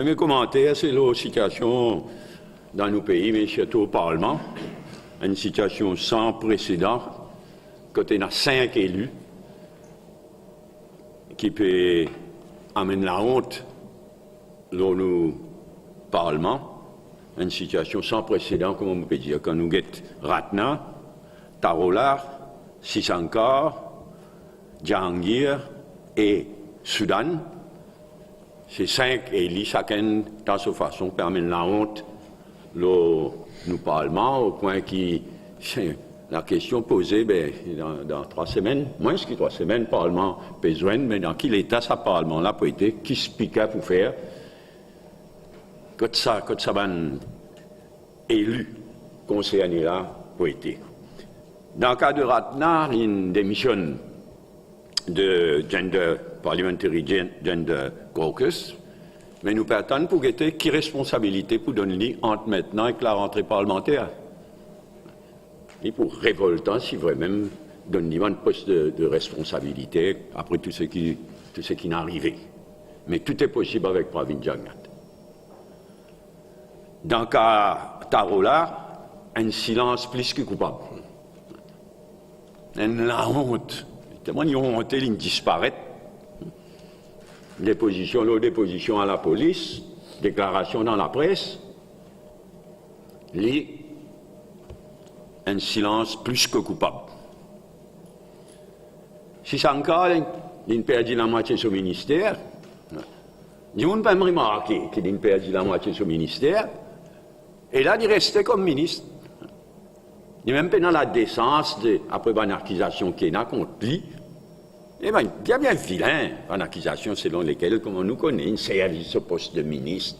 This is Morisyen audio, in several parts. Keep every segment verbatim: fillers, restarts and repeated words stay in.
Mo komanter se lor sitiasion dan nou pei, me sirtou o Parlman, enn sitiasion san presedan, kot ena sink eli ki pe amenn laont lor nou Parlman, enn sitiasion san presedan, kouma mo pe dir, kan nou get Ratna, Tarola, Sishankar, Jahangir e Sudhan, se sink eli, sakenn dan so fason, pe amenn laont lor nou Parlman, o pwin ki lakestion poze, be, dan, dan trwa semenn, mwins ki trwa semenn, Parlman pe zwenn, me dan ki leta sa Parlman la pou ete, ki Spiker pou fer, kot sa, kot sa bann eli konserne la pou ete. Dan ka de Ratna, linn demisionn de Gender, Parliamentary Gen-, Gender Caucus, me nou pe atann pou gete ki responsabilite pou donn li ant mintnan ek larantre parlmanter. Li pou revoltan si vremem donn li bann pos de, de responsabilite apre tou seki, tou seki inn arive. Me tou e posib avek Pravind Jagannath. Dan ka Tarola, enn silans plis ki koupab. Enn laont. Telman li onte, linn disparet. Depozision lor depozision a lapolis, deklarasion dan lapres. Li, enn silans plis ki koupab. Sishankar, li, linn perdi lamwatie so minister. Dimoun pa mem remarke ki linn perdi lamwatie so minister. E la, li reste kom minis. Li mem pena ladesans de, apre bann akizasion ki ena kont li. E bann, bien, bien vilin, bann akizasion selon lekel, kouma nou kone, inn servi so pos de minis,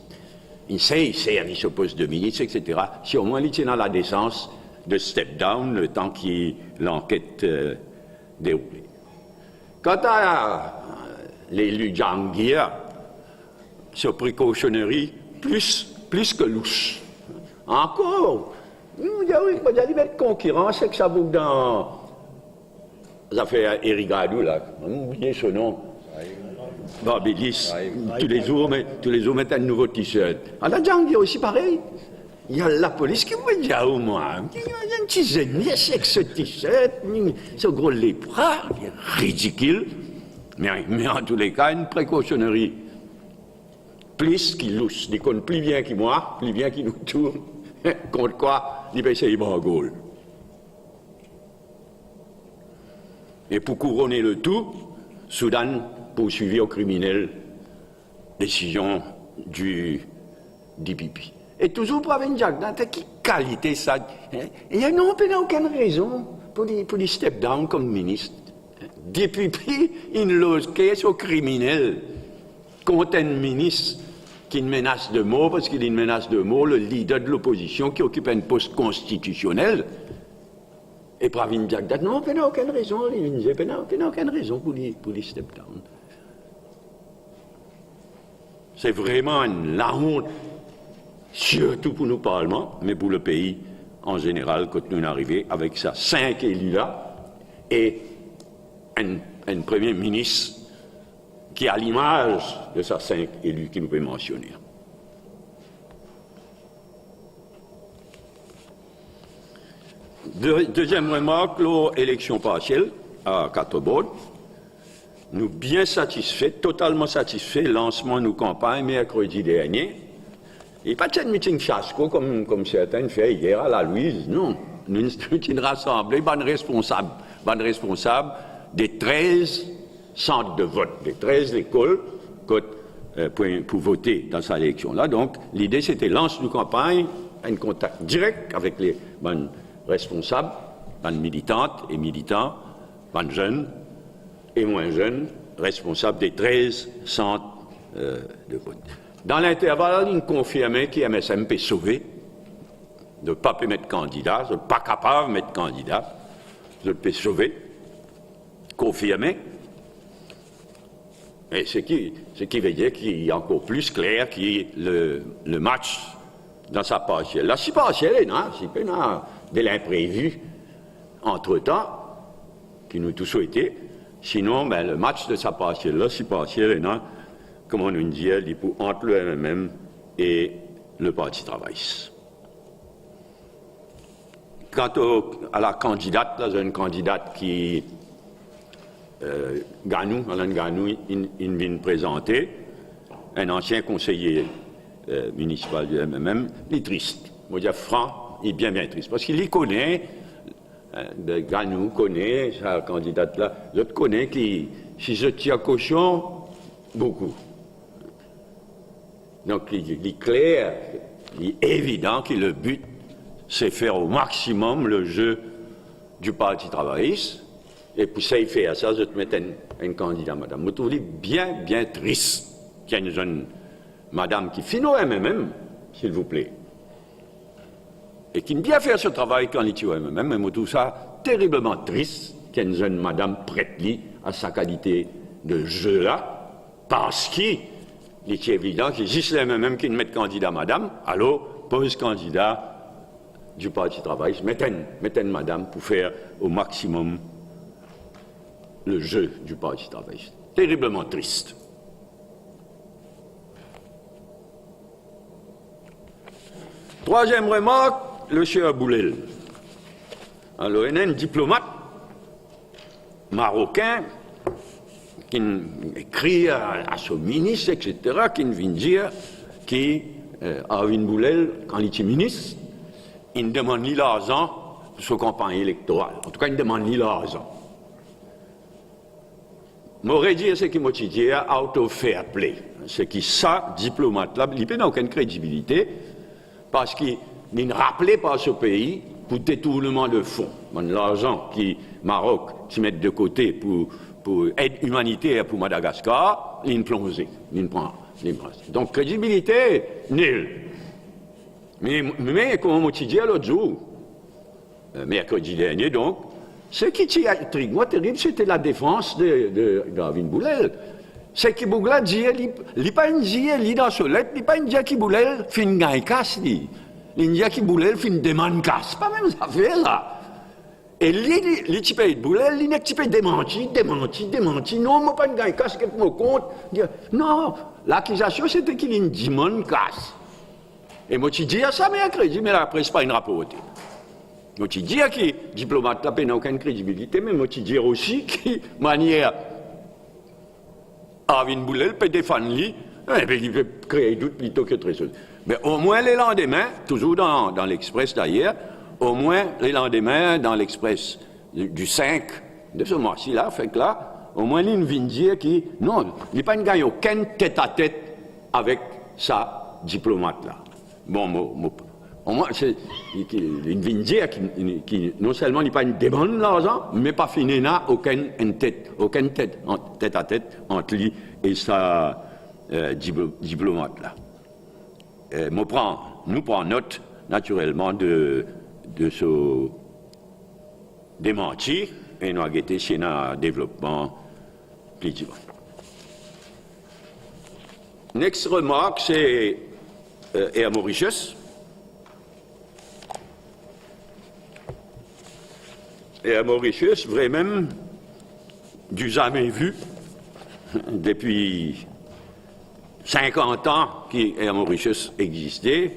inn sey servi so pos de minis, etsetera. Si omwin li ti ena ladesans de step down letan ki lanket, eh, deroule. Kanta leli Jahangir, so prekosiyoneri plis, plis ki lous. Ankor, mo dir, mo dir li met konkirans ek sa boug dan zafer Eric Gradou la. Mo bliye so nom. Babilis. Toulezour, me, toulezour met enn nouvo t-shirt. Ala Jahangir osi parey. Li al lapolis, ki mo dir omwin, ki enn ti zenes ek so t-shirt, so gro lebra, ridikil. Me, me antouleka, enn prekosiyoneri plis ki lous. Li konn pli bien ki mwa, pli bien ki nou tou, kont kwa li pe esey bann gol. E pou kourone letou, Sudhan pourswivi o kriminel, desizion di D P P. E touzour Pravind Jagannath, ki kalite sa, hein? E non, pena okenn rezon pou li, pou li step down kom minis. D P P inn loz kes o kriminel kont enn minis ki'nn menas de mor, parski li'nn menas de mor le lider de lopozision ki okip enn pos konstitisionel. E Pravind Jagannath, non, pena okenn rezon, li vinn dir, pena, pena okenn rezon pou li, pou li step down. Se vreman enn laont, sirtou pou nou Parlman, me pou lepei an zeneral, kot nou'nn arive avek sa sink eli la, e enn, enn Premie Minis ki a limaz de sa sink eli ki nou pe mansione. De-, deziem remark, lor eleksion parsiel a Quatre Bornes, nou bien satisfe, totalman satisfe lansman nou kanpagn merkredi dernie. Li pa ti enn miting fiasko kom, kom sertin fer yer a Lalwiz, non. Nou, nou ti'nn rasanble bann responsab, bann responsab de trez sant de vot, de trez lekol kot, eh, pou, pou vote dan sa eleksion la. Donk, lide sete lans nou kanpagn, enn kontak direk avek le, bann responsab, bann militant e militan, bann zenn e mwin zenn, responsab de trez sant, eh, de vot. Dan linterval, inn konfirme ki M S M pe sove, zot pa pe met kandida, zot pa kapav met kandida, zot pe sove, konfirme. E seki, seki ve dir ki ankor pli kler ki le, le match dan sa parsiel la, si parsiel ena, si pena de linprevi antretan, ki nou tou swete, sinon, be, le match de sa parsiel la, si parsiel ena, kouma nou dir, li pou ant le M M M e le Parti Travayis. Kant o, a la kandidat, la, zot enn kandidat ki, eh, Ganou, Alan Ganou, inn, inn vinn prezante, enn ansien konseye, eh, minisipal di M M M, li tris. Mo dir fran, li bien, bien tris. Parski li kone, eh, de Ganou kone sa kandidat la, zot kone ki si zot tir kosion, boukou. Donk, li, li kler, li evidan ki le but, se fer o maximum le jeu du Parti Travayis, e pou sey fer sa, zot met enn, enn kandida madam. Mo trouv li bien, bien tris ki enn zenn madam ki finn o M M M, silvouple, e ki'nn bien fer so travay kan li ti o M M M, me mo trouv sa teribleman tris ki enn zenn madam pret li a sa kalite de jeu la, parski li ti evidan ki zis le M M M ki'nn met kandida madam, alor poz kandida du Parti Travayis, met enn, met enn madam pou fer o maximum le jeu du Parti Travayis. Teribleman tris. Trwaziem remark, le sieur Boulel. Alor, ena enn diplomat marokin ki'nn ekrir a, a so minis, et cetera, ki'nn vinn dir ki, eh, Arvin Boulel, kan li ti minis, inn demann li larzan pou so kanpagn elektoral. Antouka, inn demann li larzan. Mo redir seki mo ti dir out of fair play. Seki sa diplomat la, li pena okenn kredibilite, parski li'nn raple par so pei pou detourneman de fon. Bann larzan ki Marok ti met de kote pou, pou ed imaniter pou Madagaskar, li'nn plonze, li'nn pran, li'nn pran. Donk, kredibilite, nil. Me, me, kouma mo ti dir lot zour, eh, merkredi dernie, donk, seki ti intrig mwa terib, sete ladefans de, de Arvin Boulel. Seki boug la dir, li, li pa'nn dir, li dan so let, li pa'nn dir ki Boulel finn gagn kas li. Li'nn dir ki Boulel finn demann kas. Pa mem zafer la. E li, li, li ti pe ed Boulel, li nek ti pe demanti, demanti, demanti. Non, mo pa'nn gagn kas, get mo kont. Non, lakizasion sete ki li'nn demann kas. E mo ti dir sa merkredi, me lapres pa'nn raporte. Mo ti dir ki diplomat la pena okenn kredibilite, me mo ti dir osi ki manier Arvin Boulel pe defann li, eh, be, li pe kree dout plito ki otre soz. Me omwin lelandime, touzour dan, dan L'Express dayer, omwin lelandime dan L'Express du, du cinq de ce mois-ci la, fek la, omwin li'nn vinn dir ki non, li pa'nn gagn okenn tetatet avek sa diplomat la. Bon, mo, mo, omwin, se, ki, li vinn dir ki, ki non selman li pa'nn demann larzan, me pa finn ena okenn enn tet, okenn tet, an-, tetatet ant li e sa, eh, diplo-, diplomat la. Eh, mo pran, nou pran not, natirelman, de, de so demanti, e nou a gete si ena devlopman pli divan. Next remark, se, eh, Air Mauritius. Air Mauritius, vremem, du jamais vu, depi sinkant an ki Air Mauritius existe,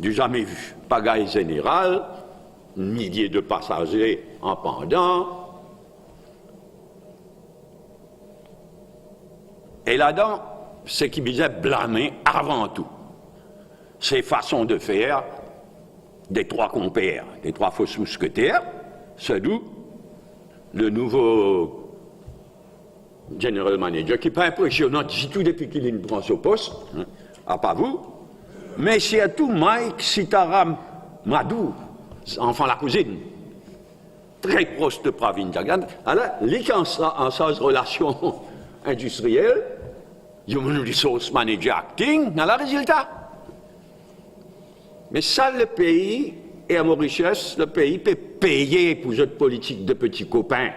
du jamais vu. Pagay zeneral, milie de pasaze an pandan. E ladan, seki bizin blame avan tou, se fason de fer de trwa konper, de trwa fos mousketer, Sardou, le nouvo general manager, ki pa inpresionan ditou depi ki li'nn pran so pos, hein, apa vou, me sirtou Mike Sitharamadou, zanfan lakouzinn, tre pros de Pravind Jugnauth. Ala, li ki an sa-, ansarz relasion indistriel, human resource manager acting, ala rezilta. Me sa, lepei, Air Mauritius, lepei pe peye pou zot politik de peti kopin.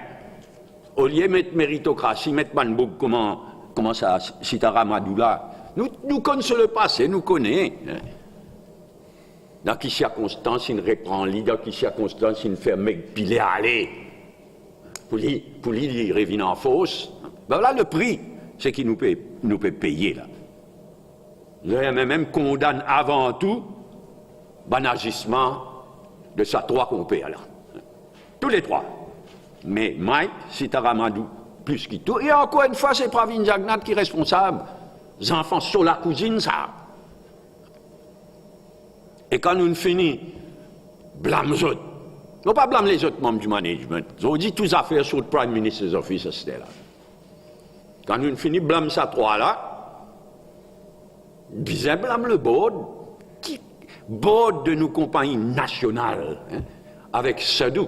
Olie met meritokrasi, met bann boug kouma, kouma sa, Sitharamadou la. Nou, nou konn so lepase, nou kone, hein. Dan ki sirkonstans inn repran li, dan ki sirkonstans inn fer Meg Pillay ale. Pou li, pou li, li revinn an fors. Be, vwala lepri. seki nou pe, nou pe peye la. Zot inn mem kondann avan tou bann azisman de sa trwa konper la. Touletrwa. Me Mike Sitharamoorthy plis ki tou. E ankor enn fwa, se Pravind Jugnauth ki responsab zanfan so lakouzinn sa. E kan nou fini blam zot, nou pa blam lezot manb di management. Zordi tou zafer sort Prime Minister's Office aster la. Kan nou fini blam sa trwa la, bizin blam le board, ki board de nou konpagni nasional, hein, avek Sadhu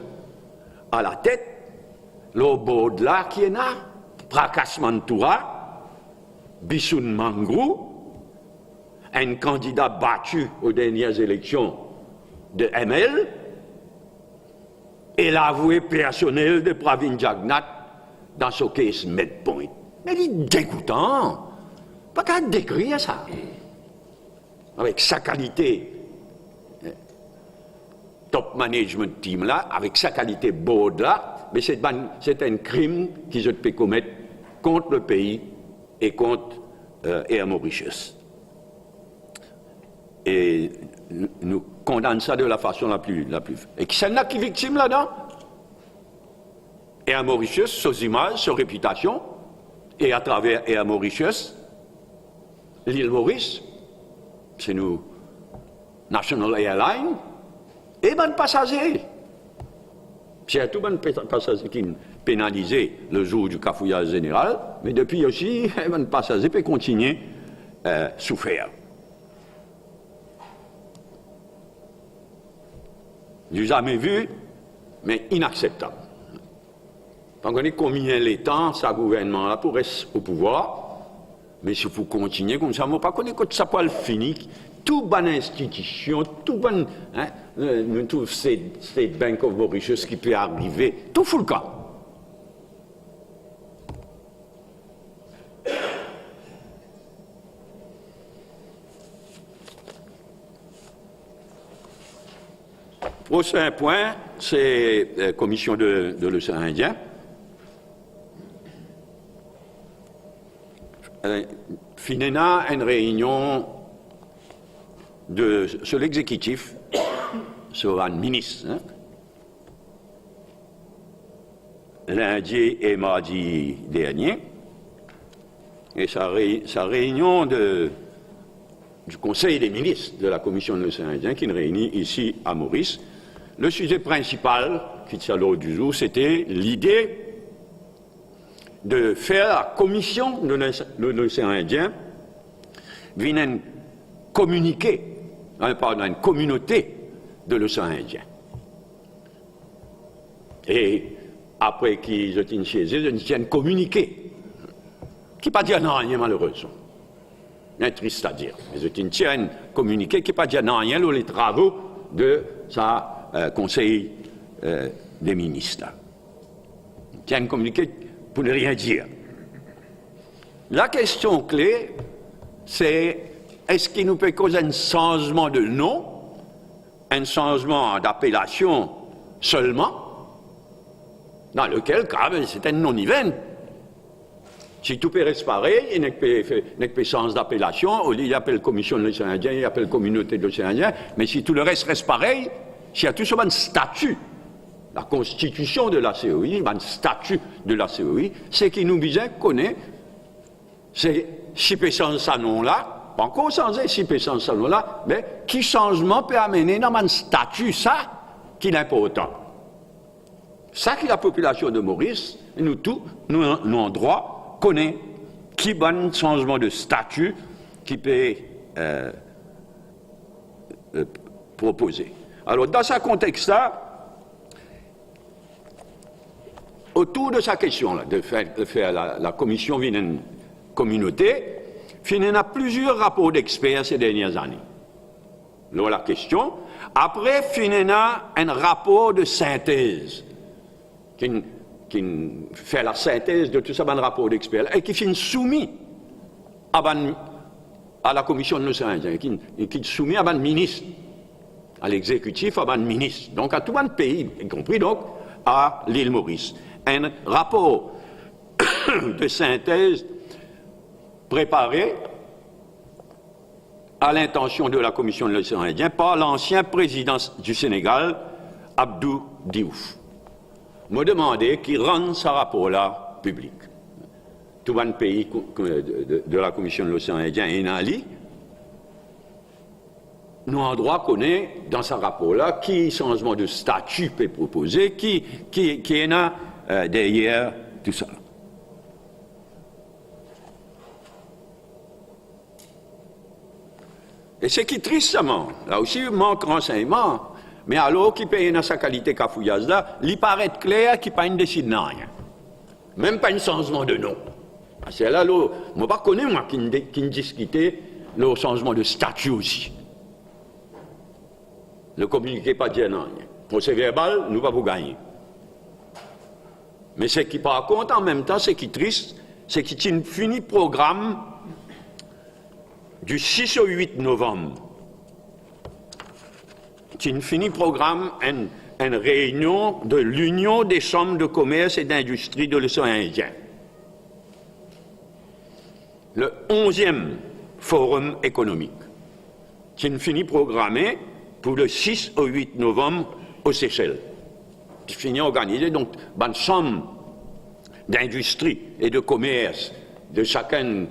alatet, lor board la ki ena Prakash Manthura, Bishnu Mangroo, enn kandida bati o dernie eleksion de M L, e lavoue personel de Pravind Jugnauth dan so case Medpoint. Me li degoutan. Pa kapav dekrir sa. Avek sa kalite, eh, top management team la, avek sa kalite board la, me se bann, se enn krim ki zot pe komet kont lepei e kont, eh, Air Mauritius. E nou, nou kondann sa de la fason la pli, la pli. E kisannla ki viktim ladan? Air Mauritius, so zimaz, so repitasion, e atraver Air Mauritius, Lil Moris, se nou national airline, e bann pasaze. Sirtou bann pe-, pasaze ki penalize le zour di kafouyaz zeneral, me depi osi, bann pasaze pe kontigne, eh, soufer. Du jamais vu, me inakseptab. Pa kone konbien letan sa gouvernman la pou res o pouvwar, me si pou kontigne koumsa, mo pa kone kot sa pou al fini. Tou bann institision, tou bann, hein, nou trouv se, se Bank of Mauritius ki pe arive, tou foulkan. Prosin pwin, se, eh, Komision de, de Losean Indien. Eh, finn ena enn reynion de, so lexekitif, so bann minis, hein. Lindi e mardi dernie, e sa re-, sa reynion de, du Conseil des ministres de la Commission de l'océan Indien ki reyni isi a Moris, le size prinsipal ki ti a lord di zour, sete lide de fer la Komision de l'Oce-, de l'Océan Indien vinn enn kominike, eh, pardon, enn kominote de l'Océan Indien. E apre ki zot inn sieze, zot inn tir enn kominike ki pa dir nanye, malerezman. Bien tris a dir. Me zot inn tir enn kominike ki pa dir nanye lor letravo de sa, eh, Konsey, eh, de Minis la. Tir enn kominike pou ne rien dir. Lakestion kle, se, eski nou pe koz enn sanzman de non, enn sanzman dapelasion selman, dan lekel ka, be, se enn non-event. Si tou pe res parey, e nek pe, nek pe sanz dapelasion, olie li apel Komision de l'Océan Indien, li apel Communauté de l'Océan Indien, me si tou leres res parey, si a tou so bann stati, la konstitision de la C O I, bann stati de la C O I, seki nou bizin kone, se si pe sanz sa non la, pa ankor sanze, si pe sanz sa non la, me ki sanzman pe amene dan bann stati sa ki inportan. Sa ki lapopilasion de Moris, nou tou, nou, nou an drwa kone ki bann sanzman de stati ki pe, eh, eh, propoze. Alor, dan sa kontex la, otour de sa kestion la, de fer, de fer la, la komision vinn enn kominote, finn ena plizier rapor dexper se dernie ane lor lakestion. Apre, finn ena enn rapor de sintez, ki, ki fer lasintez de tou sa bann rapor dexper la, e ki finn soumi a bann, a la Komision de l'Océan Indien, ki, ki soumi a bann minis, a lexekitif, a bann minis, donk a tou bann pei, ikonpri donk a Lil Moris. Enn rapor de sintez préparée à l'intention de la Commission de l'océan Indien par l'ancien président du Sénégal, Abdou Diouf. Mo demande ki rann sa rapor la piblik. Tou bann pei ko-, ko-, de, de, de la Commission de l'océan Indien ena li. Nou andrwa kone dan sa rapor la ki sanzman de stati pe propoze, ki, ki, ki ena, euh, deryer tou sa. E seki tris, sa mank, la osi mank ransegnman, me alor ki pe ena sa kalite kafouyaz la, li paret kler ki pa inn desid nanye. Mem pa enn sanzman de non. Aster la, lor, mo pa kone, mwa, ki'nn de-, ki'nn diskite lor sanzman de stati osi. Le kominike pa dir nanye. Prose verbal, nou pa pou gagne. Me seki par kont, an mem tan, seki tris, seki ti'nn fini program du six au huit novembre. Ti'nn fini program enn, enn reynion de l'Union des chambres de commerce et d'industrie de l'océan Indien, le onzième forum économique. Ti'nn fini programe pou le six au huit novembre aux Seychelles. Ti fini organize, donk, bann sanm d'indistri e de komers de sakenn,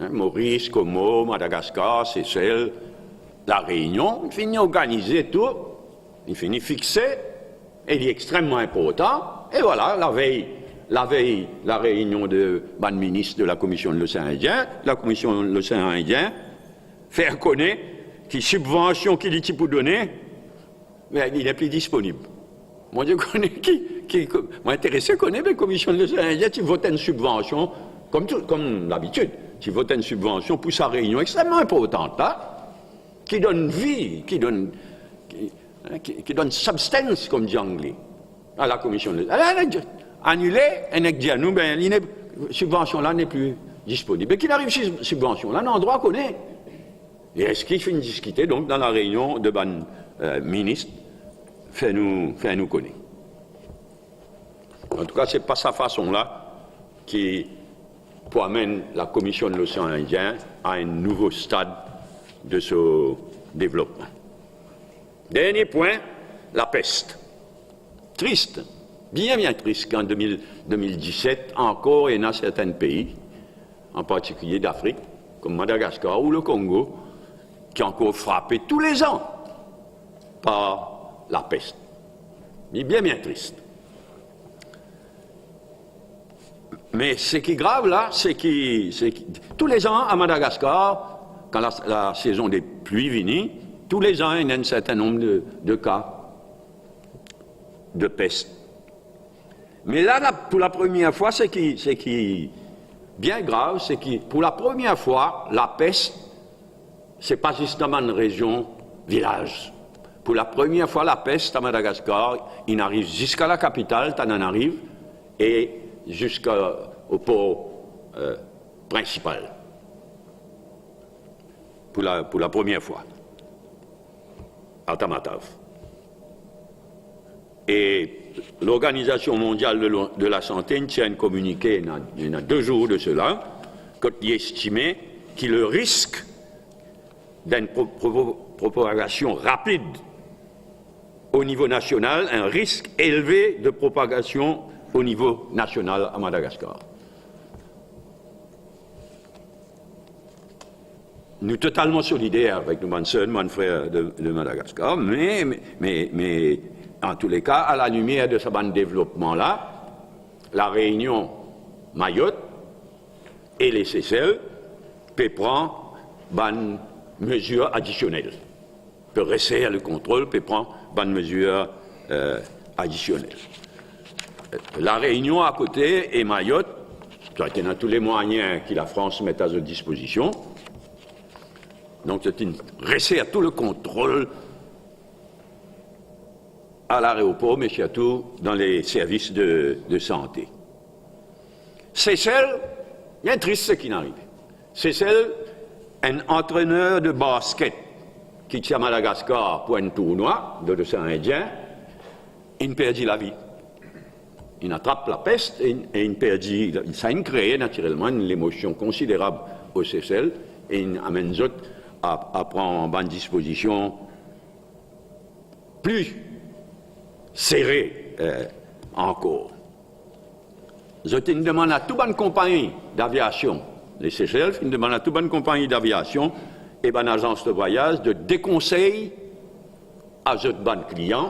hein, Moris, Komor, Madagaskar, Sesel, La Reynion, fini organize tou, li fini fixe, e li extrememan inportan. E vwala, lavey, lavey lareynion de bann minis de la Komision de Losean Indien, la Komision de Losean Indien fer kone ki sibvansion ki li ti pou done, me li nepli disponib. Mo ti kone ki, ki, mo interese kone, me Komision de Losean Indien ti vot enn sibvansion, kom tou, kom labitid, ti vot enn sibvansion pou sa reynion extrememan inportan la, ki donn vi, ki donn, ki, ki, ki donn substance, kom dir Angle, a la Komision de, a la, la, anile, e nek dir nou, be, li ne, sibvansion la nepli disponib. Me ki ariv si sibvansion la, nou andrwa kone. E eski finn diskite, donk, dan lareynion de bann, euh, minis, fer nou, fer nou kone. Antouka, se pa sa fason la ki pou amenn la Komision de Losean Indien a enn nouvo stad de so devlopman. Dernie pwin, lapes. Tris, bien, bien tris ki an de mil, de mil diset, ankor ena sertenn pei, an partikilie Dafrik, kom Madagaskar ou le Kongo, ki ankor frape toulezan par lapes. Li bien, bien tris. Me seki grav la, se ki, se ki, toulezan a Madagaskar, kan la, la sezon de pli vini, toulezan ena enn sertenn nonb de, de ka de pes. Me la, la, pou la premie fwa, seki, seki bien grav, se ki pou la premie fwa, lapes, se pa zis dan bann rezion vilaz. Pou la premie fwa, lapes a Madagaskar, inn ariv ziska lakapital, Tananarive, e ziska o por, euh, prinsipal. Pou la, pou la premie fwa, a Tamatave. E Lorganizasion Mondial de lo-, de la Sante inn tir enn kominike, ena, ena de zour de sela, kot li estime ki le risk d'enn pro-, pro-, propagasion rapid o nivo nasional, un risque élevé de propagation au niveau national à Madagascar. Nou totalman solider avek nou bann ser, bann frer de, de Madagaskar, me, me, me, me, an tou le ka, a la limier de sa bann devlopman la, La Reynion, Mayot e Lesesel pe pran bann mezir adisionel, pe reser le kontrol, pe pran bann mezir, euh, adisionel. La Reynion akote e Mayot, zot ena tou le mwayin ki Lafrans met a zot dispozision. Donk, zot inn reser tou le kontrol a laeropor, me sirtou dan le servis de, de sante. Sesel, bien tris seki inn arive. Sesel, enn antrener de basket ki ti a Madagaskar pou enn tournwa de Losean Indien, inn perdi lavi. Inn atrap lapes e, e inn perdi, sa inn kree natirelman enn lemosion konsiderab Sesel, e inn amenn zot a, a pran bann dispozision pli sere, eh, ankor. Zot inn demann a tou bann konpagni daviasion, Lesesel inn demann a tou bann konpagni daviasion e bann azans de vwayaz de dekonsey a zot bann klian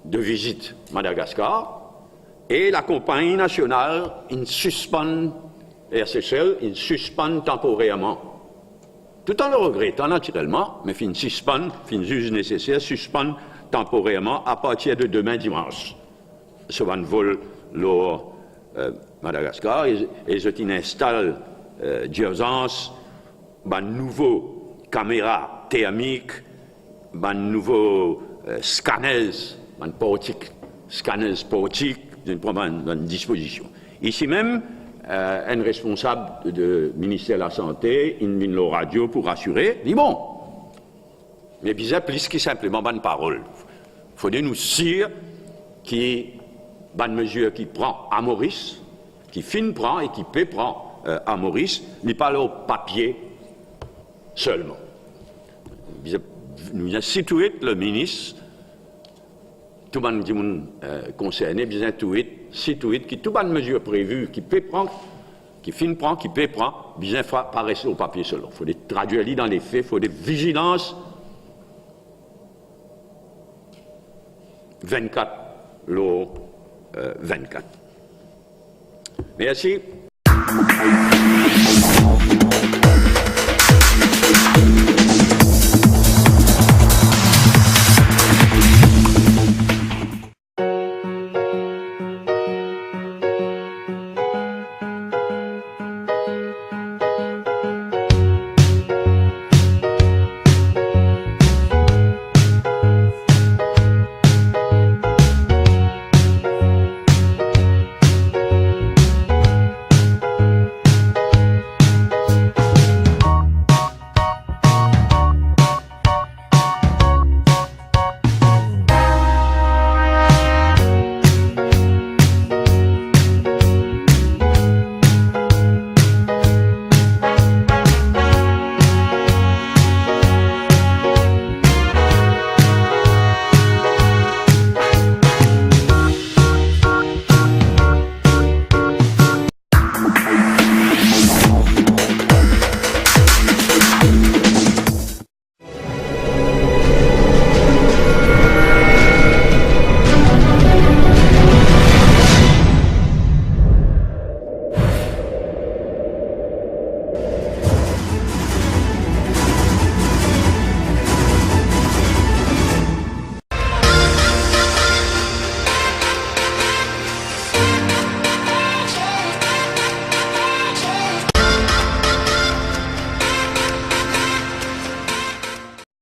de vizit Madagaskar, e lakonpagni nasional inn sispann, Air Seychelles inn sispann tanporerman, tout an regretan natirelman, me finn sispann, finn ziz neseser sispann tanporerman apartir de demin dimans so bann vol lor, eh, Madagaskar, e, e zot inn instal, eh, dirzans bann nouvo kamera termik, bann nouvo, eh, scanners, bann portik, scanners portik, zot inn pran bann, bann dispozision. Isi mem, eh, enn responsab de Minister Lasante inn vinn lor radio pou rasire, li bon. Me bizin plis ki sinpleman bann parol. Fode nou sir ki bann mezir ki pran a Moris, ki finn pran e ki pe pran, eh, a Moris, li pa lor papie selman. Bizin, nou bizin sitwit le minis, tou bann dimoun, eh, konserne, bizin twit, sitwit ki tou bann mezir previ ki pe pran, ki finn pran, ki pe pran, bizin pa, pa res lor papie selman. Fode tradwir li dan lefe, fode vizilans vennkat lor, eh, vennkat. Mersi.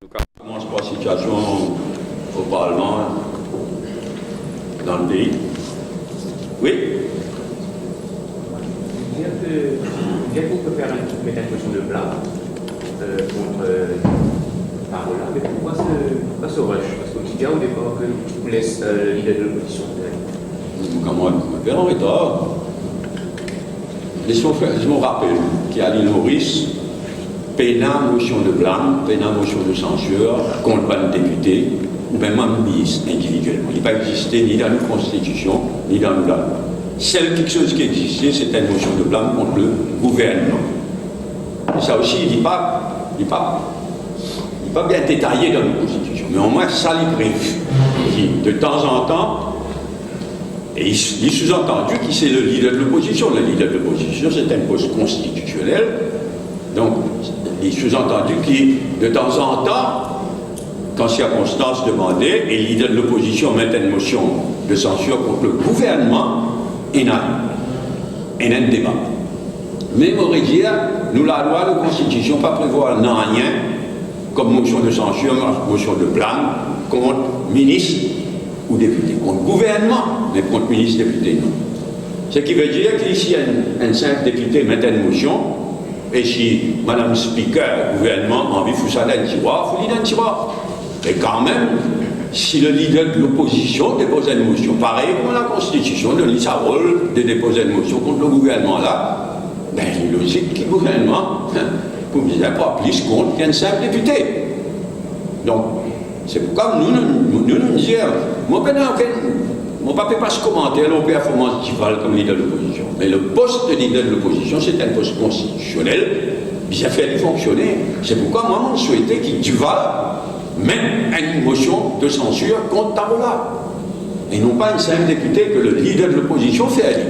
Nou kapav koumans par sitiasion o Parlman, dan le pei. Wi? Bien que, bien qu'on peut faire une, mettre une motion de blâme, euh, contre, euh, Parola, mais pourquoi ce, pourquoi ce rush? Parce qu'on dit bien au départ que on laisse, euh, le leader de l'opposition. Kouma, kouma fer an retar? Les mo fer, les mo rapel ki a Lil Moris, pena mosion de blam, pena mosion de sansir kont bann depite oubien bann minis individielman. Li pa existe ni dan nou konstitision, ni dan nou lalwa. Sel kiksoz ki existe, se enn mosion de blam kont le gouvernman. E sa osi, li pa, li pa, li pa bien detaye dan nou konstitision. Me omwin sa li previ, ki de tanzantan, e li, li souzantandi ki se le lider de lopozision. Le lider de lopozision, se enn pos konstitisionel. Donk, li souzantandi ki, de tanzantan, kan sirkonstans demande, e lider de lopozision met enn mosion de sansir kont le gouvernman, ena, ena enn deba. Me mo redir, nou lalwa, nou konstitision pa prevwar nanye kom mosion de sansir, mosion de blam kont minis ou depite, kont gouvernman, me kont minis, depite, non. Seki vedir ki si enn, enn sinp depite met enn mosion, e si madam Spiker, gouvernman anvi fou sa dan enn tirwar, fou li dan enn tirwar. Me kanmem, si le lider de lopozision depoz enn mosion, parey kouma lakonstitision donn li sa rol de depoz enn mosion kont le gouvernman la, Be, li lozik ki gouvernman pou bizin pran plis kont ki enn sinp depite. Donk, se poukwa nou, nou, nou, nou dir, mo pena okenn, mo pa pe pas komanter lor performans Duval kom lider de lopozision. Me le post de lider de lopozision, se enn post konstitisionel, bizin fer li fonksione. Se poukwa mwa, mo swete ki Duval met enn mosion de sansir kont Tarola, e non pa enn sinp depite ke le lider de lopozision fer li.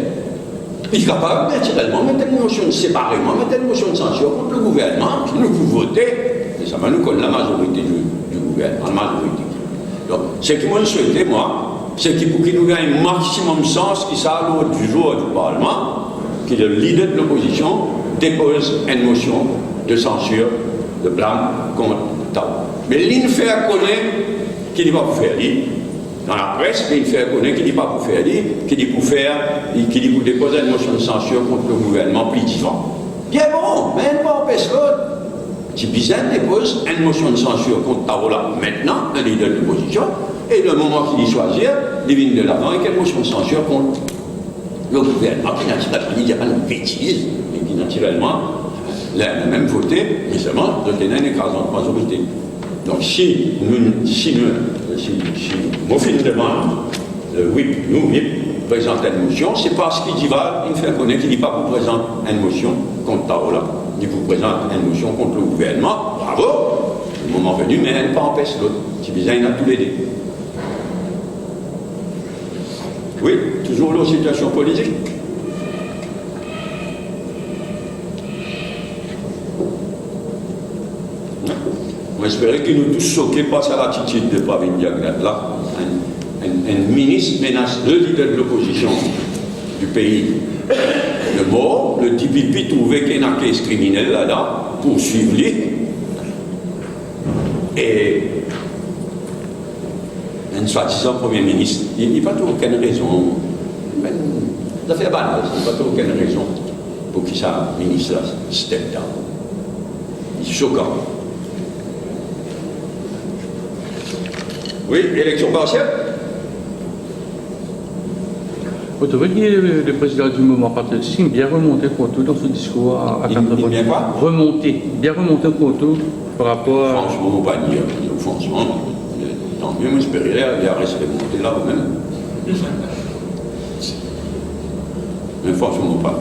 Li kapav, natirelman, met enn mosion separeman, met enn mosion de sansir kont le gouvernman ki nou pou vote, me sa, nou konn lamazorite di, di gouvernman, lamazorite. Donk, seki mo swete, mwa, se ki pou ki nou gagn maximum sans ki sa a lord di zour di parlman, ki le lider de lopozision depoz enn mosion de sansir, de blam kont Tarola. Me linn fer kone ki li pa pou fer li, dan lapres, linn fer kone ki li pa pou fer li, ki li pou fer, ki li pou depoz enn mosion de sansir kont le gouvernman pli divan. Bien bon, me enn pa anpes lot. Ti bizin depoz enn mosion de sansir kont Tarola, mintnan, enn lider de lopozision, e le moman ki li swazir, li vinn delavan ek enn mosion de sansir kont le gouvernman, ki natirelman, li dir bann betiz, me ki natirelman, ler nou mem vote, me selman, zot ena enn ekrazant mazorite. Donk, si nou, si nou, si, si mo finn demann, euh, wi, nou, wi, prezant enn mosion, se parski Duval inn fer kone ki li pa pou prezant enn mosion kont Tarola. Li pou prezant enn mosion kont le gouvernman. Bravo! Le moman veni, me enn pa anpes lot. Ti bizin ena toulede. Wi, touzour lor sitiasion politik. Mo espere ki nou tou soke par sa latitid de Pravin Jagannath la. Enn, enn, enn minis menas de lider de lopozision di pei de mor, le D P P trouve ki ena kes kriminel ladan, pourswiv li. E enn swadizan premie minis, li, li pa trouv okenn rezon, enn zafer banal, li pa trouv okenn rezon pou ki sa minis la step down. Li sokan. Wi, eleksion parsiel. Mo trouve ki le, le prezidan di moman patriotik inn bien remonte kontour dan so diskour a, a... Inn, inn bien kwa? Remonte, bien remonte kontour par rapor a... Fransman, mo pa dir, fransman, tanmie, mo espere li, li a res remonte la mem. Me fransman, mo pa,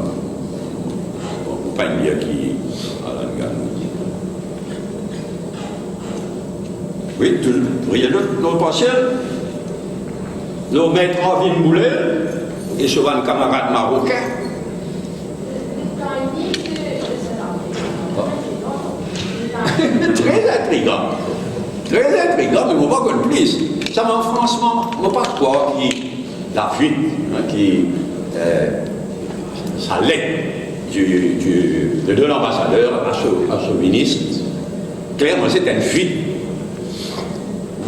mo pa dir ki ala li gagn. Wi, tou, rien dot, lor parsiel. Lor Met Arvin Boulel e so bann kamarad marokin. Tre intrigan. Tre intrigan, me mo pa konn plis. Sa, mwa, fransman, mo pa krwar ki lafwit, hein, ki, euh, sa let di, di, de, de lanbasader a so, a so minis, klerman, se enn fwit.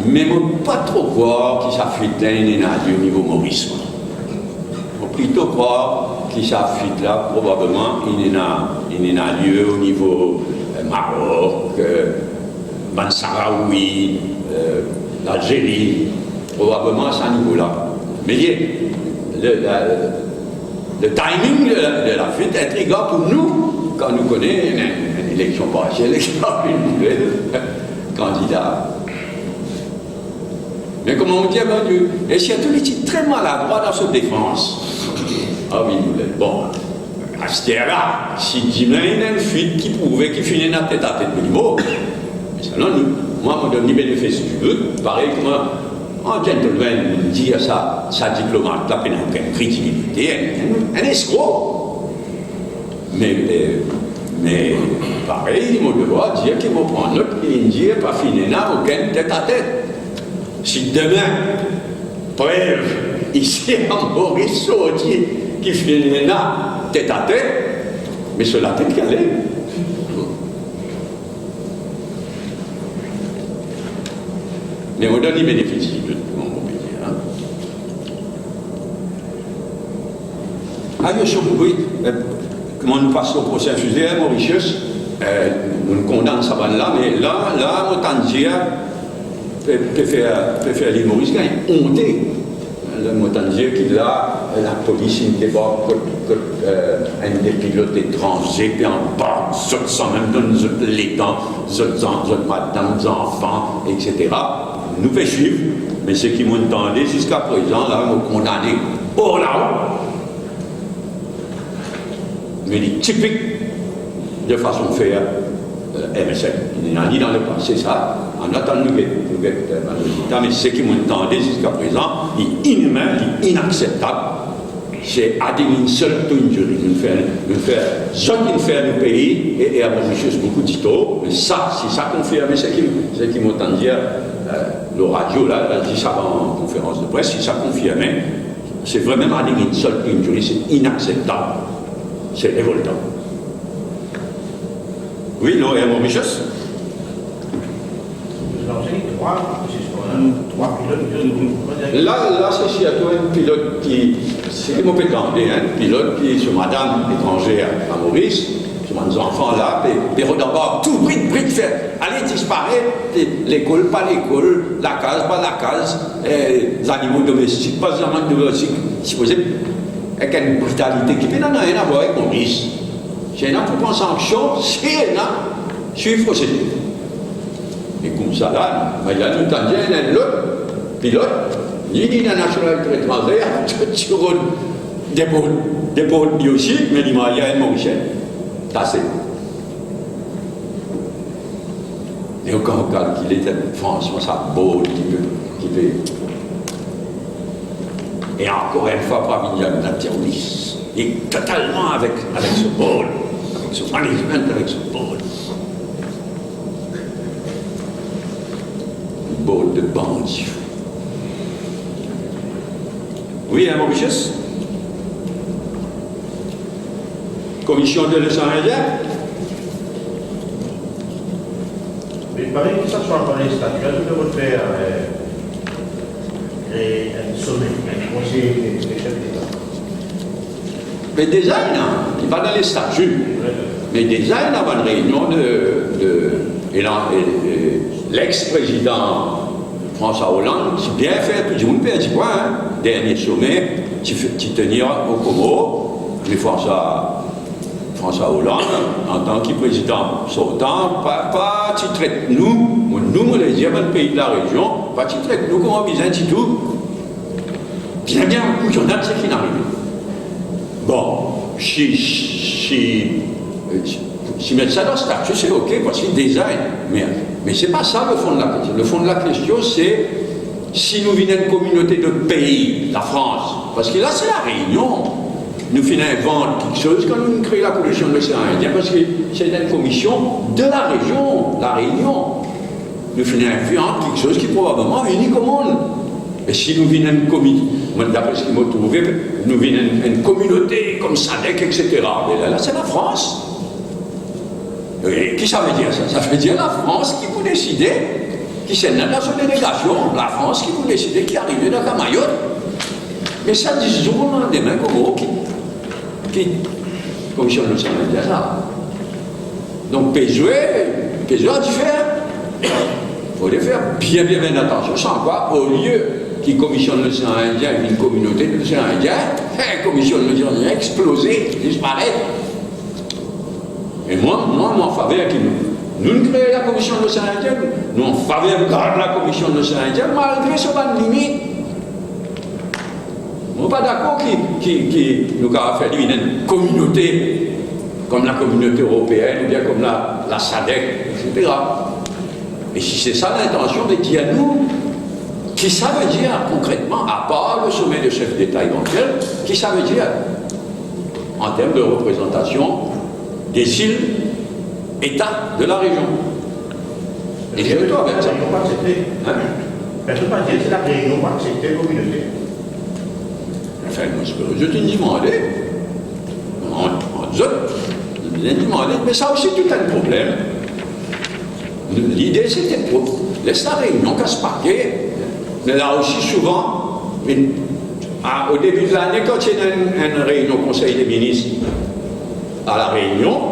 Me mo pa tro krwar ki sa fwit la inn ena lie o nivo Moris, mwa. Mo plito krwar ki sa fwit la, probableman, inn ena, inn ena lie o nivo, euh, Marok, euh, bann Sarawi, euh, Lalzeri, probableman a sa nivo la. Me li, le, la, le timing de la, de lafwit intrigan pou nou, kan nou kone enn, enn eleksion parsiel, eleksion individiel, kandida. Me kouma mo dir, Bondie, e sirtou li ti tre maladrwa dan so defans. Ah wi, bon, aster la, si dime ena enn fwit ki prouve ki finn ena tetatet, mo dir, bon, me selman nou, mwa, mo donn li benefis di dout, parey kouma an gentleman dir sa, sa diplomat la pena okenn kredibilite, enn, enn, enn eskro. Me, me, me parey, mo devwar dir ki mo pran not ki linn dir pa finn ena okenn tetatet. Si demin, prev isi a Moris sorti ki finn ena tetatet, me so latet ki ale. Me mo donn li benefis di dout, kouma mo pe dir, hein. Ayo, so, wi, euh, kouma nou pas lor prosin size, hein, Mauritius, euh, nou kondann sa bann la, me la, la, mo tann dir, pe, pe fer, pe fer Lil Moris gagn onte. Mo tann dir ki la, lapolis inn debark kot, kot, eh, enn de pilot etranze, pe anbark zot san mem donn zot letan, zot zan-, zot madam, zanfan, etsetera. Nou pe swiv, me seki mo'nn tande ziska prezan la, mo kondane. Or la, me li tipik de fason fer, eh, M S N. Li ena li dan lepase sa, ann atann nou get, nou get, eh, bann rezilta, me seki mo'nn tande ziska prezan, li inimin, li inakseptab. Se adding insult to injury. Nou'nn fer, nou'nn fer, zot inn fer nou pei e, e Air Mauritius boukou ditor, me sa, si sa konfirme seki, seki mo'nn tann dir, eh, lor radio la, la, zis avan konferans de pres, si sa konfirme, se vremem adding insult to injury, se inakseptab, se revoltan. Wi, non, Air Mauritius. Trwa, trwa pilot. La, la, se sirtou enn pilot ki, seki mo pe tande, enn pilot ki, so madam etranzer a Moris, so bann zanfan la, pe, pe rod anba, tou brit, brit, fer, ale disparet, lekol pa lekol, lakaz pa lakaz, eh, zanimo domestik pa zanimo domestik, sipoze ek enn britalite ki pena nanye a vwar ek Moris. Si ena pou pran sanksion, si ena, swiv prosedir. E koumsa la, me la nou tann dir ena enn lot pilot, li, li ena nasionalite etranzer, ti rod deport, deport li osi, me li marye a enn Morisien. Sa se E kan ou kalkile, fransman, sa board ki pe, ki pe, e ankor enn fwa, pa vinn dir nou teroris. Li totalman avek, avek so board, avek so management, avek so board. Board de bandi. Wi, hein, Mauritius? Komision de Losean Indien? Me parey ki sa swa dan lestati, zot pe fer, eh, kre enn some, enn konsey de, de sef deta. Me deza ena, li pa dan lestati. Wi, wi. Me deza ena bann reynion de, de, e la, e, e, lex-prezidan François Hollande ti bien fer, tou dimoun perdi pwin, hein. Dernie some ti fe-, ti tenir o Komor, me François, François Hollande, antan ki prezidan sortan, pa, pa ti tret nou, mo, nou, mo le dir bann pei de larezion, pa ti tret nou kouma bizin ditou. Bien, bien, nou konn seki finn arive. Bon, si, si, si, si met sa dan stati, se ok, parski deza, me, me se pa sa lefon de lakestion. Lefon de lakestion, se si nou vinn enn kominote de pei, Lafrans, parski la se La Reynion, nou finn invant kiksoz kan nou kre Lakomision Losean Indien, parski se enn komision de larezion, La Reynion. Nou finn invant kiksoz ki probableman inik o mond. E si nou vinn enn komi-, mwa, dapre seki mo trouve, nou vinn enn, enn kominote kom SADC, etsetera. Me la, la, se Lafrans. E ki sa ve dir sa? Sa ve dir Lafrans ki pou deside ki seki ena dan so delegasion, Lafrans ki pou deside ki arive dan ka Mayotte. Me sa, dis zour lelandemin, kouma ki, ki Komision Losean Indien la. Donk, pe zwe, pe zwe a difer. Fode fer bien, bien, bien atansion, san kwa, olie ki Komision Losean Indien vinn Kominote Losean Indien, eh, Komision Losean Indien exploze, disparet. E mwa, mwa, mo an faver ki nou, nou kre Lakomision Losean Indien, nou an faver gard Lakomision Losean Indien, malgre so bann limit. Mo pa dakor ki, ki, ki nou kapav fer li vinn enn kominote, kom Lakominote Eropein, oubien kom la, la SADC, etsetera. E si se sa lintansion, me dir nou, ki sa ve dir konkretman, apar le some de sef deta evantiel, ki sa ve dir an term de reprezantasion de zil, eta de larezion? E dir nou avek sa. Hein? Personn pa dir si La Reynion pa aksepte kominote. Anfin, mo espere zot inn dimande, ant, ant zot, zot inn dimande, me sa osi tou enn problem. Lide, sete pou les La Reynion kas pake, me la osi souvan, vinn, a, o debi de lane, kan ti ena enn, enn reynion Konsey de Minis a La Reynion,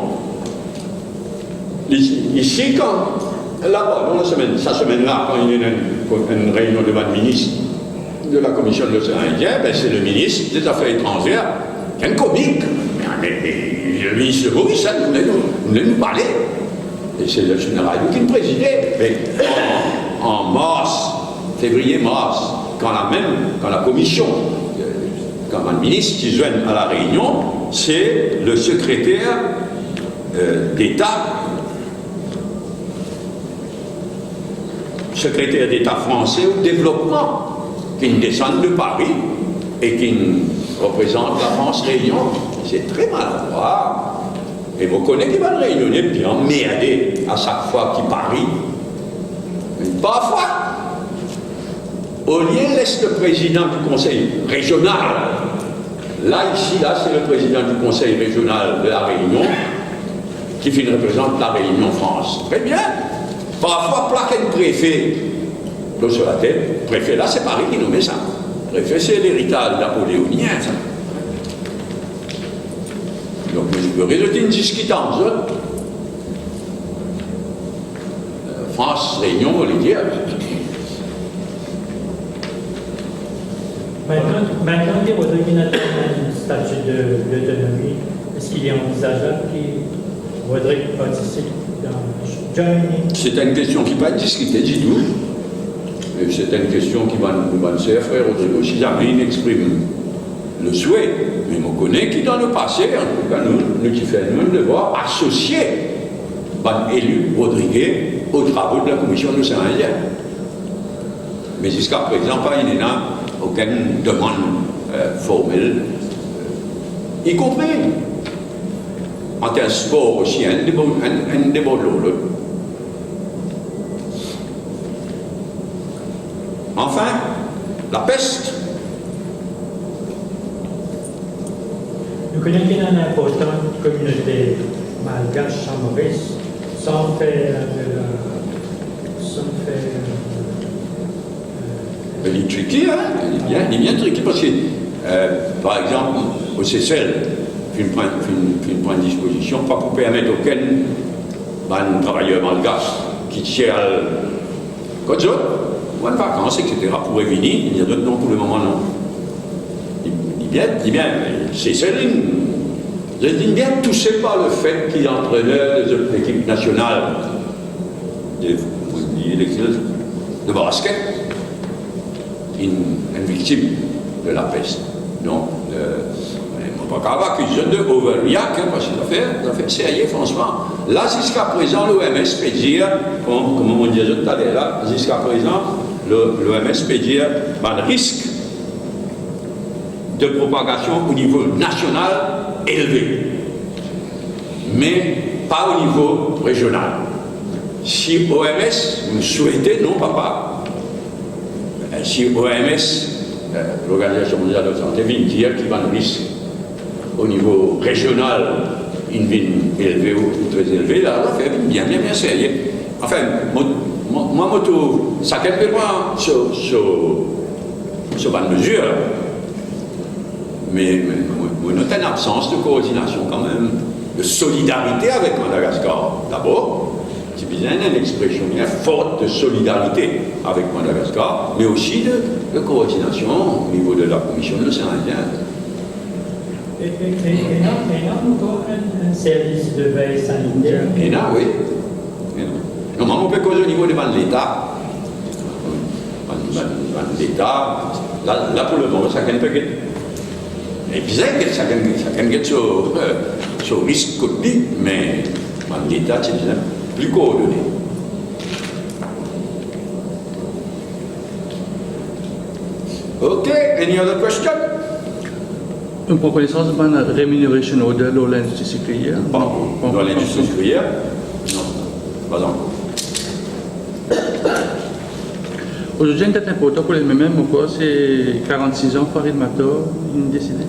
Isi, isi, kan, la, bon, dan lasemenn, sa semenn la, kan inn ena enn, enn reynion de bann minis, de la Commission de l'Océan Indien, ben, c'est le ministre des Affaires étrangères, qui est comique. Mais, mais, mais le ministre Maurice, hein, nous, nous, nous, nous parler. Et c'est le général qui présidait. Mais en, en mars, février-mars, quand la même, quand la commission, euh, quand le ministre qui joignent à la Réunion, c'est le secrétaire, euh, d'État, sekreter deta franse o devlopman, ki'nn desann de Pari e ki'nn reprezant Lafrans Reynion. Se tre maladrwa. E mo kone ki bann Reynione bien anmerde a sak fwa ki Pari. Me parfwa, olie les le prezidan di konsey rezional, la, isi, la, se le prezidan di konsey rezional de La Reynion, ki finn reprezant La Reynion Frans. Tre bien. Parfwa, plak enn prefe lor so latet. Prefe la, se Pari ki nome sa. Prefe, se leritaz napoleonien, sa. Donk, nou, nou rezolv diskit ant zot. Euh, Frans Reynion, mo le dir. Maintenant, maintenant que Rodrigue a un statut de, d'autonomie, est-ce qu'il est envisageable que Rodrigue participe dans, join in? Se enn kestion ki pa diskite ditou. E se enn kestion ki bann, bann ser frer Rodrigue osi, zame inn exprim le souhait. Me mo kone ki dan lepase, antouka, nou, nou ti fer nou devwar, asosie bann eli Rodrigue o travo de la Komision Losean Indien. Me ziska prezan, pa inn ena okenn demann, euh, formel, euh, i konpri ant enn spor osi, enn debor-, enn, enn debord lor lot. Anfin, lapes. Nou kone ki ena enn inportan kominote malgash Saint-Maurice, san fer de la, san fer, euh, Li tricky, hein? Li bien, li bien tricky parski, euh, par exanp, o Sesel, finn pran, finn, finn pran dispozision pa pou permet okenn bann travayer malgash ki ti al kot zot, pou bann vakans, et cetera, pou revini, li dir zot non, pou lemoman non. Li, li bien, li bien, Sesel, li, li bien touse par lefet ki antrener de zot lekip nasional de, de, de basket, inn, inn viktim de lapes. Donk, euh, mo pa kapav akiz zot de overreact, hein, parski zafer, zafer serye, fransman. La, ziska prezan, l'O M S pe dir, kouma, kouma mo dir zot taler la, ziska prezan, le, l'O M S pe dir, bann risk de propagasion o nivo nasional elve, me pa o nivo rezional. Si O M S, nou swete, non papa, si O M S, euh, Lorganizasion Mondial de Sante, vinn dir ki bann risk o nivo rezional inn vinn elve ou, ou tre elve, la, lafer vinn bien, bien, bien serye. Anfin, mo, mo, mwa, mo trouv, sakenn pe pran so, so, so bann mezir la. Me, me, mo, mo trouv ena enn absans de koordinasion kanmem, de solidarite avek Madagaskar. Dabor, ti bizin enn expresion bien for de solidarite avek Madagaskar, me osi de, de koordinasion o nivo de la Komision de Losean Indien. E, e, e, ena, ena ankor enn, enn servis de vey saniter? Ena, wi. Ena. Non, mwa, mo pe koz o nivo de bann leta. Bann, bann, bann leta. La, la, pou lemoman, sakenn pe get. E bizin get, sakenn, sakenn get so, so risk kot li, me bann leta ti bizin pli koordone. Ok, any other question? Nou pran konesans bann remuneration order lor lindistri sikriyer? Pa ankor. Lor lindistri sikriyer? Non, pa ankor. Azordi, enn dat inportan pou lemem, mo krwar, se karannsis an Farid Matar inn desede.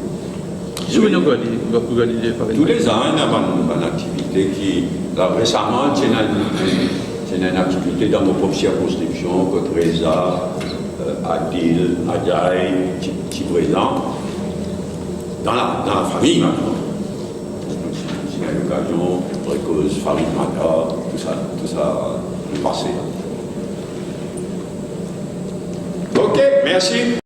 Ki souvenir ou gard, ou gard de Farid Matar? Toulezan, ena bann, bann aktivite ki, la, resaman, ti ena, ti ena enn aktivite dan mo prop sirkonskripsion, kot Reza, euh, Adil, Adjay, ti, ti prezan. Dan la, dan lafami, mintnan. Si, si ena lokazion, rekoz Farid Matar, tousa, tousa, lepase. Ok, mersi.